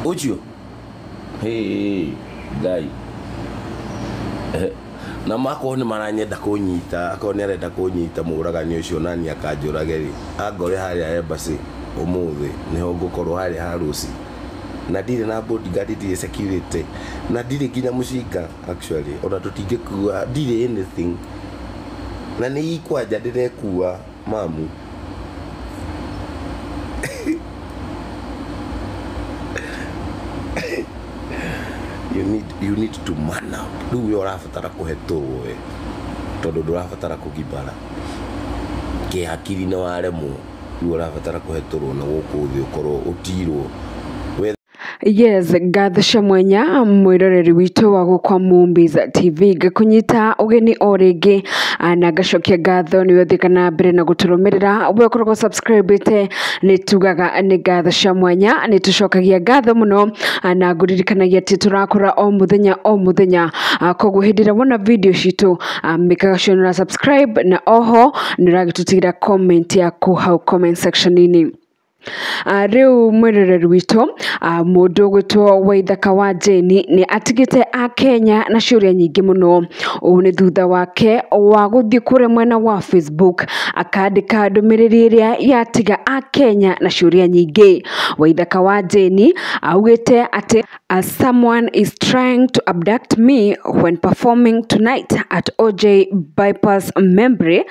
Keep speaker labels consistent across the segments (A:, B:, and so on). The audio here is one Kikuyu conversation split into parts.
A: Ũcio hey Ngai, na makorwo nĩ maranyenda kũnyita, akorwo nĩ arenda kũnyita mũragani ũcio nani akanjũrage rĩ, angore harĩa embassy ũmũthĩ nĩho ngũkorwo harĩa harusi, na ndirĩ na bodyguard, ndirĩ security, na ndirĩ nginya mũcinga actually, ona tũtingĩkua, ndirĩ anything, na nĩ ikwanja ndĩrekua mamu. You need to man up. Rĩu we ũrabatara kũhetũrwo we, tondũ ndũrabatara kũgimara kĩhakiri, nĩ waremwo. Rĩu ũrabatara kũhetũrwo na gũkũ thĩ ũkorwo ũtirwo we.
B: Yes, ngatho cia mwanya mwĩroreri witũ wa gũkwa Movies TV, ngakũnyita ũgeni o rĩngĩ na ngacokia ngatho nĩ ũthiĩte na mbere na gũtũrũmĩrĩra. We ũkoragwo subscribe-ĩte, nĩ tugaga nĩ ngatho cia mwanya, nĩ tũcokagia ngatho mũno, na ngũririkanagia atĩ tũrakũra o mũthenya o mũthenya. Koguo hĩndĩ ĩrĩa wona video citũ, mĩkaga sure nĩ ũra subscribe na oho nĩ ũragĩtũtigĩra comment yaku hau comment section-inĩ. Rĩu mwĩroreri witũ, mũndũ ũgwĩtwo Waithaka wa Jane nĩ atigĩte akenya na ciũria nyingĩ mũno. Ũũ nĩ thutha wake wa gũthiĩ kũrĩa mwena wa Facebook akandĩka ndũmĩrĩri ĩrĩa yatiga akenya na ciũria nyingĩ. Waithaka wa Jane augĩte atĩ "Someone is trying to abduct me when performing tonight at OJ Bypass Membre.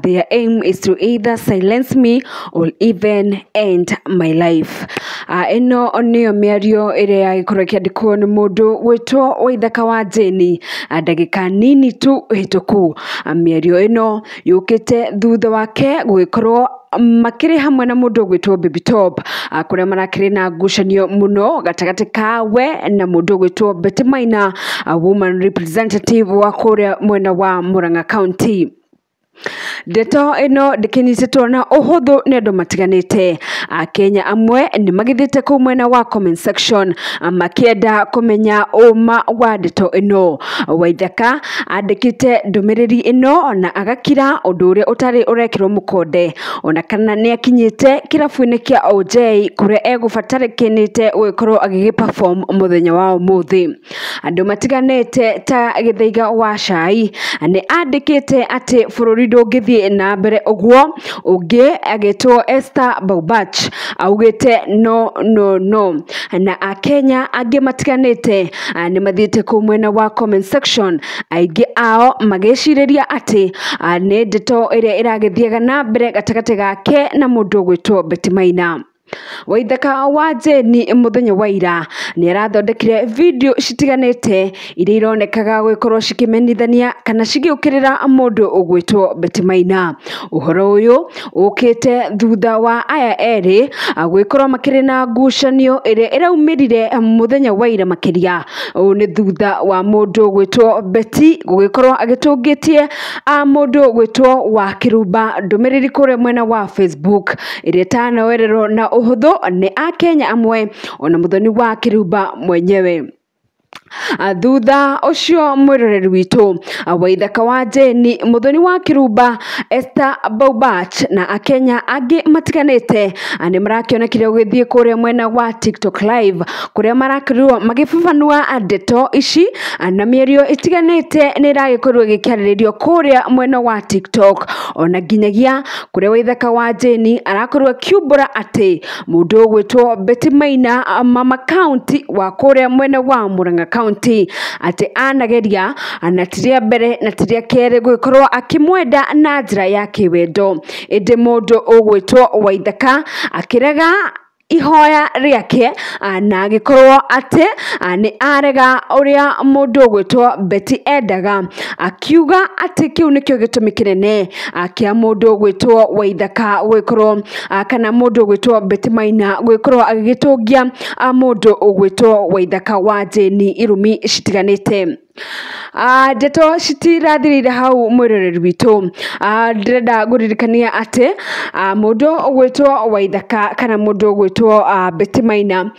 B: Their aim is to either silence me or even end my life." Ĩno nĩyo mĩario ĩrĩa yagĩkorwo ĩkĩandĩkwo nĩ mũndũ gwĩtwo Waithaka wa Jane ndagĩka nini tu hĩtũku. Mĩario ĩno yũkĩte thutha wake gũgĩkorwo makĩrĩ hamwe na mũndũ ũgwĩtwo Baby Top, kũrĩa marakĩrĩ na ngucanio mũno gatagatĩ ka we na mũndũ ũgwĩtwo Betty Maina, woman representative wa kũrĩa mwena wa Murang'a County. Ndeto ĩno ndĩkĩnyitĩtwo na ũhũthũ nĩ andũ matiganĩte. Akenya amwe nĩ magĩthiĩte kũu mwena wa comment section makĩenda kũmenya ũma wa ndeto ĩno. Waithaka andĩkĩte ndũmĩrĩri ĩno na agakira ũndũ ũrĩa ũtarĩ ũrekĩrwo mũkonde, ona kana nĩ akinyĩte kĩrabu-inĩ kĩa OJ kũrĩa egũbatarĩkanĩte gũgĩkorwo agĩgĩ perform mũthenya wa ũmũthĩ. Andũ matiganĩte ta Gĩthaiga wa Cai nĩ andĩkĩte atĩ bũrũri ndũngĩthiĩ na mbere ũguo. Ũngĩ agĩtwo Esther Baubach augĩte "No, no, no", na akenya angĩ matiganĩte nĩ mathiĩte kũu mwena wa comment section, aingĩ ao magĩcirĩria atĩ nĩ ndeto ĩrĩa ĩragĩthiaga na mbere gatagatĩ gake na mũndũ ũgwĩtwo Betty Maina. Waithaka wa Jane mũthenya wa ira nĩ arathondekire video citiganĩte iria ironekaga gũgĩkorwo cikĩmenithania kana cigĩũkĩrĩra mũndũ ũgwĩtwo Betty Maina. Ũhoro ũyũ ũkĩte thutha wa aya erĩ gũgĩkorwo makĩrĩ na ngucanio ĩrĩa ĩraumĩrire mũthenya wa ira makĩria. Ũũ nĩ thutha wa mũndũ ũgwĩtwo Betty gũgĩkorwo agĩtũngĩtie mũndũ ũgwĩtwo wa Kĩrumba ndũmĩrĩri kũrĩa mwena wa Facebook ĩrĩa ĩtanoererwo na ũhũthũ nĩ akenya amwe ona mũthoni wa Kĩrumba mwenyewe. Thutha ũcio mwĩroreri witũ, Waithaka wa Jane, mũthoni wa Kĩrumba, Esther Baubach na akenya angĩ matiganĩte nĩ marakĩonekire gũgĩthiĩ kũrĩa mwena wa TikTok live kũrĩa marakorirwo magĩbabanua ndeto ici, na mĩario ĩtiganĩte nĩ ĩragĩkorirwo ĩgĩkĩarĩrĩrio kũrĩa mwena wa TikTok, ona nginyagia kũrĩa Waithaka wa Jane arakorirwo akiumbũra atĩ mũndũ ũgwĩtwo Betty Maina, mama county wa kũrĩa mwena wa Murang'a County, atĩ anageria na ti rĩa mbere na ti rĩa kerĩ gũgĩkorwo akĩmwenda na njĩra ya kĩwendo, ĩndĩ mũndũ ũgwĩtwo Waithaka akĩrega ihoya rĩake na agĩkorwo atĩ nĩ arega ũrĩa mũndũ ũgwĩtwo Betty endaga, akiuga atĩ kĩu nĩkĩo gĩtũmi kĩnene kĩa mũndũ ũgwĩtwo Waithaka gũgĩkorwo kana mũndũ ũgwĩtwo Betty Maina gũgĩkorwo agĩgĩtũngia mũndũ ũgwĩtwo Waithaka wa Jane irumi citiganĩte. Ndeto citirathirire hau mwiroreri witũ. Ndĩrenda ngũririkania atĩ mũndũ ũgwĩtwo Waithaka kana mũndũ ũgwĩtwo Betty Maina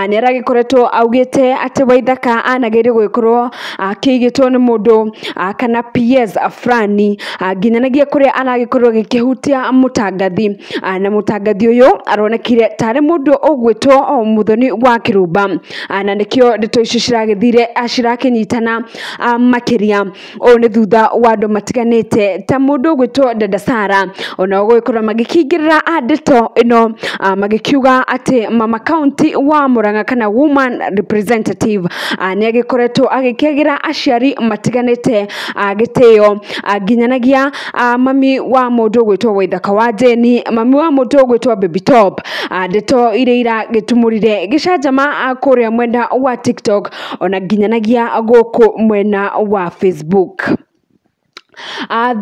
B: nĩ aragĩkoretwo augĩte atĩ Waithaka anagĩrĩire gũgĩkorwo akĩigĩtwo nĩ mũndũ kana PS fulani, nginyanagia kũrĩa aragĩkorwo agĩkĩhutia mũtangathi, na mũtangathi ũyũ aronekire tarĩ mũndũ ũgwĩtwo Muthoni wa Kĩrũmba, na nĩkĩo ndeto icio ciragĩthire cirakĩnyitana makĩria. Ũũ nĩ thutha wa andũ matiganĩte ta mũndũ ũgwĩtwo Dada Sara onao gũgĩkorwo magĩkĩingĩrĩra ndeto ĩno, magĩkiuga atĩ mama county wa Murang'a kana woman representative nĩ agĩkoretwo agĩkĩagĩra aciari matiganĩte gĩtĩo, nginyanagia mami wa mũndũ ũgwĩtwo Waithaka wa Jane, mami wa mũndũ ũgwĩtwo Baby Top. Ndeto iria iragĩtumũrire gĩcanjama kũrĩa mwena wa TikTok ona nginyanagia gũkũ mwena wa Facebook.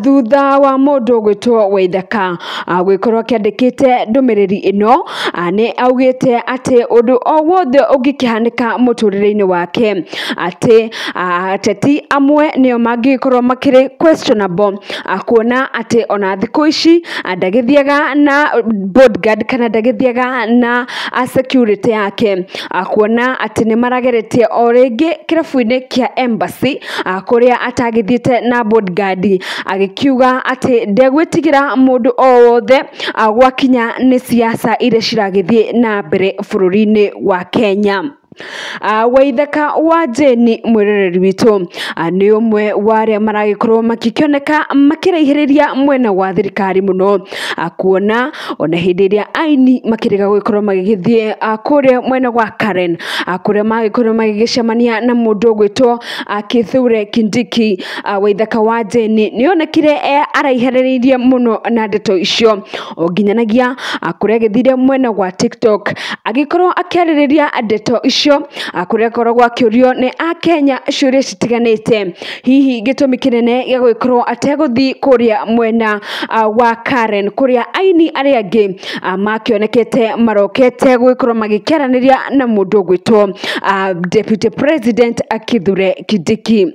B: Thutha wa mũndũ ũgwĩtwo Waithaka gũgĩkorwo akĩandĩkĩte ndũmĩrĩri ĩno, nĩ augĩte atĩ ũndũ o wothe ũngĩkĩhanĩka mũtũrĩre-inĩ wake, atĩ ateti amwe nĩo mangĩgĩkorwo makĩrĩ questionable, kuona atĩ ona thikũ ici ndagĩthiaga na bodyguard kana ndagĩthiaga na security yake, kuona atĩ nĩ marageretie o rĩngĩ kĩrabu-inĩ kĩa Embassy, kũrĩa atagĩthiĩte na bodyguard, agĩkiuga atĩ ndegwĩtigĩra mũndũ o wothe gwakinya nĩ siasa iria ciragĩthiĩ na mbere bũrũri-inĩ wa Kenya. Waithaka wa Jane mwĩroreri witũ nĩ ũmwe wa arĩa maragĩkorwo makĩkĩoneka makĩraihĩrĩria mwena wa thirikari mũno, kuona ona hĩndĩ ĩrĩa aini makĩrega gũgĩkorwo magĩgĩthiĩ kũrĩa mwena wa Karen, kũrĩa magĩkorwo magĩgĩcemania na mũndũ ũgwĩtwo Kithure Kindiki, Waithaka wa Jane nĩ onekire araiharĩrĩirie mũno na ndeto icio, o nginyanagia kũrĩa agĩthire mwena wa TikTok agĩkorwo akĩarĩrĩria ndeto icio, kũrĩa akoragwo akĩũrio nĩ akenya ciũria citiganĩte, hihi gĩtũmi kĩnene gĩa gũgĩkorwo ategũthiĩ kũrĩa mwena wa Karen kũrĩa aini arĩa angĩ makĩonekete marokete gũgĩkorwo magĩkĩaranĩria na mũndũ ũgwĩtwo Deputy President Kithure Kindiki.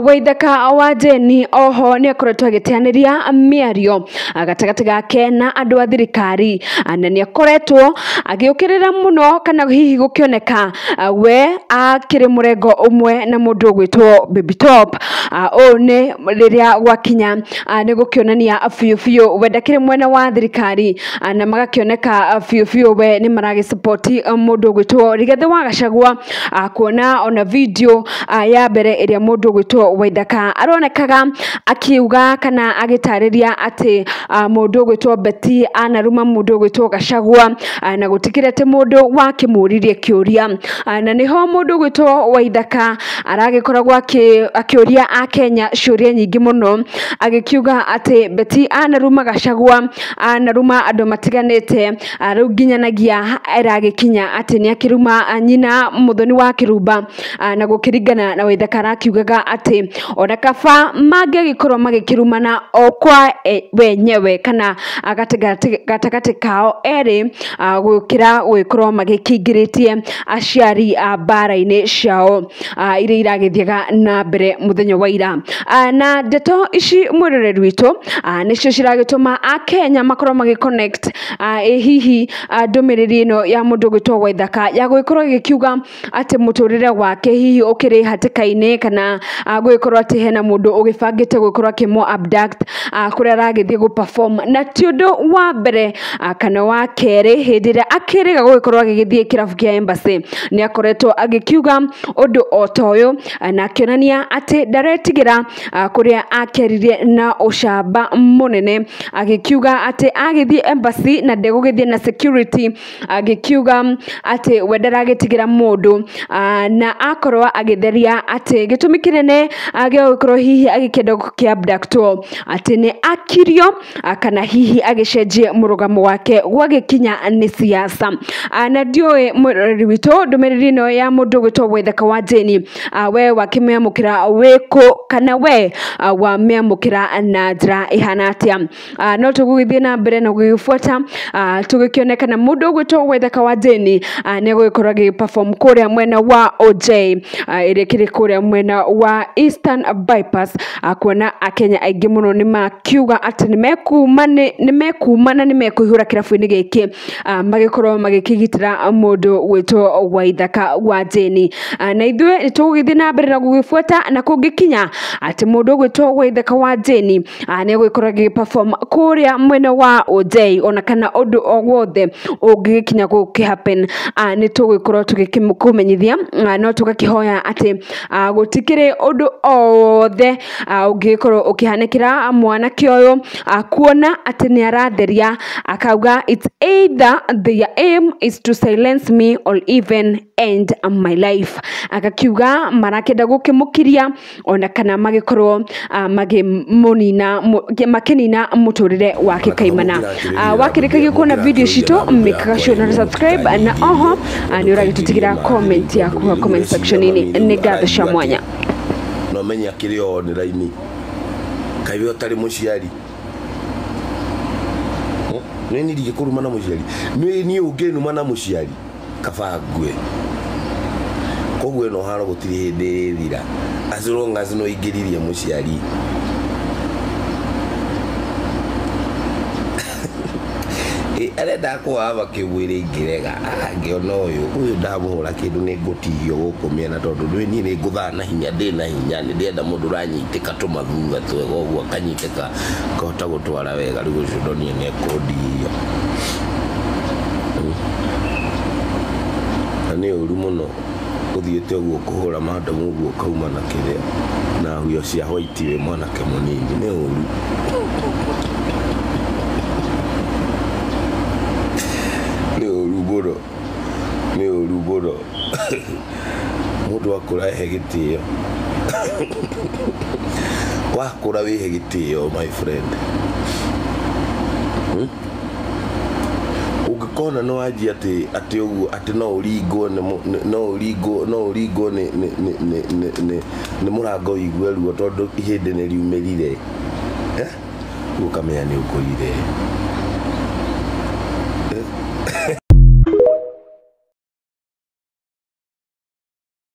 B: Waithaka wa Jane oho nĩ akoretwo agĩteanĩria mĩario gatagatĩ gake na andũ a thirikari, na nĩ akoretwo agĩũkĩrĩra mũno kana hihi gũkĩoneka we akĩrĩ mũrengo ũmwe na mũndũ ũgwĩtwo Baby Top. Ũũ nĩ rĩrĩa gwakinya nĩ gũkĩonania biũ biũ we ndakĩrĩ mwena wa thirikari, na magakĩoneka biũ biũ we nĩ maragĩsupport mũndũ ũgwĩtwo Rigathĩ wa Gachagua, kuona ona video ya mbere ĩrĩa mũndũ ũgwĩtwo Waithaka aronekaga akiuga kana agĩtarĩria atĩ mũndũ ũgwĩtwo Betty anaruma mũndũ ũgwĩtwo Gachagua, na gũtikĩrĩ atĩ mũndũ wakĩmũririe kĩũria, na nĩho mũndũ ũgwĩtwo Waithaka aragĩkoragwo akĩũria akenya ciũria nyingĩ mũno, agĩkiuga atĩ Betty anaruma Gachagua, anaruma andũ matiganĩte, rĩu nginyanagia ĩragĩkinya atĩ nĩ akĩruma nyina Muthoni wa Kĩrumba, na gũkĩringana na Waithaka arakiugaga atĩ ona kaba mangĩgĩkorwo magĩkĩrumana o kwa wenyewe kana gatagatĩ kao erĩ, gũkĩra gũgĩkorwo magĩkĩingĩrĩtie aciari a mbara-inĩ ciao iria iragĩthiaga na mbere mũthenya wa ira. Na ndeto ici mwĩroreri witũ nĩcio ciragĩtũma akenya makorwo magĩ connect hihi ndũmĩrĩri ĩno ya mũndũ ũgwĩtwo Waithaka ya gũgĩkorwo ĩgĩkiuga atĩ mũtũrĩre wake hihi ũkĩrĩ hatĩka-inĩ, kana gũgĩkorwo atĩ hena mũndũ ũgĩbangĩte gũgĩkorwo akĩmũ abduct kũrĩa aragĩthiĩ gũ perform, na ti ũndũ wa mbere kana wa kerĩ hĩndĩ ĩrĩa akĩrĩga gũgĩkorwo agĩgĩthiĩ kĩrabu kĩa Embassy nĩ akoretwo agĩkiuga ũndũ o ta ũyũ, na akĩonania atĩ ndaretigĩra, kũrĩa akeririe na ũcamba mũnene agĩkiuga atĩ agĩthiĩ Embassy na ndegũgĩthiĩ na security, agĩkiuga atĩ we ndaragĩtigĩra mũndũ, na akorwo agĩtheria atĩ gĩtũmi kĩnene gĩa gũgĩkorwo hihi agĩkĩenda gũkĩabductwo atĩ nĩ akirio kana hihi agĩcenjie mũrũgamo wake gwagĩkinya nĩ siasa. Na ndiũĩ mwĩroreri witũ ndũmĩrĩri ĩno ya mũndũ ũgwĩtwo Waithaka wa Jane, we wakĩmĩamũkĩra wĩkũ kana we wamĩamũkĩra na njĩra ĩhana atĩa? No tũgũgĩthiĩ na mbere na gũgĩbuata tũgĩkĩone kana mũndũ ũgwĩtwo Waithaka wa Jane nĩ egũgĩkorwo agĩ perform kũrĩa mwena wa OJ ĩrĩa ĩkĩrĩ kũrĩa mwena wa Eastern Bypass, kuona akenya aingĩ mũno nĩ makiuga atĩ nĩ mekuma na nĩ mekũihũra kĩrabu-inĩ gĩkĩ magĩkorwo magĩkĩgitĩra mũndũ ũgwĩtwo Waithaka wa Jane. Na ithuĩ nĩ tũgũgĩthiĩ na mbere na gũgĩbuata na kũngĩkinya atĩ mũndũ ũgwĩtwo Waithaka wa Jane nĩ egũgĩkorwo agĩ perform kũrĩa mwena wa OJ ona kana ũndũ o wothe ũngĩgĩkinya gũkĩ happen, nĩ tũgũgĩkorwo tũgĩkũmenyithia. No tũgakĩhoya atĩ gũtikĩrĩ ũndũ o wothe ũngĩgĩkorwo ũkĩhanĩkĩra mwanake ũyũ, kuona atĩ nĩ aratheria akauga it's either their aim is to silence me or even end my life. Agakiuga marakĩenda gũkĩmũkiria ona kana magĩkorwo makĩmũnina makĩnina mũtũrĩre wake kaimana. Wakĩrĩkagia kuona video citũ, make sure na subscribe na oho nĩ ũragĩtũtigĩra comment yaku comment section-inĩ. Nĩ ngatho cia mwanya.
A: No menye akĩrĩ o online kaĩ we ũtarĩ mũciari nĩ niĩ ndingĩkũruma na mũciari nĩ niĩ ũngĩnuma na mũciari kaba ngue. Koguo ĩno haro gũtirĩ hĩndĩ ĩrĩthira as long as no ingĩririe mũciari. Arenda kũhaba kĩmwĩrĩ ingĩrega ngĩona ũyũ ndamũhũra kĩndũ nĩ ngũtihio gũkũ mĩena tondũ ndũĩ niĩ nĩ ngũthaa na hinya ndĩ na hinya nĩ ndĩrenda mũndũ ũranyitĩka tũmathutha twega ũguo akanyitĩka akahota gũtwara wega rĩu ũcio ndonire nĩ ekũndihia. Na nĩ ũru mũno ũthiĩte ũguo kũhũra mandamu ũguo ũkauma na kĩrĩa na huyo cia white wĩ mwanake mũnini nĩ ũru. Nĩ ũru mũno, nĩ ũru mũno. Mũndũ akũra ehe gĩtĩo, wakũra wĩhe gĩtĩo my friend. Ũngĩkona nĩ wanjia atĩ atĩ ũguo atĩ no ũringwo nĩ no ũringwo no ũringwo nĩ nĩ nĩ nĩ nĩ nĩ mũrango ũigue ruo tondũ ihĩndĩ nĩ riumĩrire, ũkamenya nĩ ũkũrire.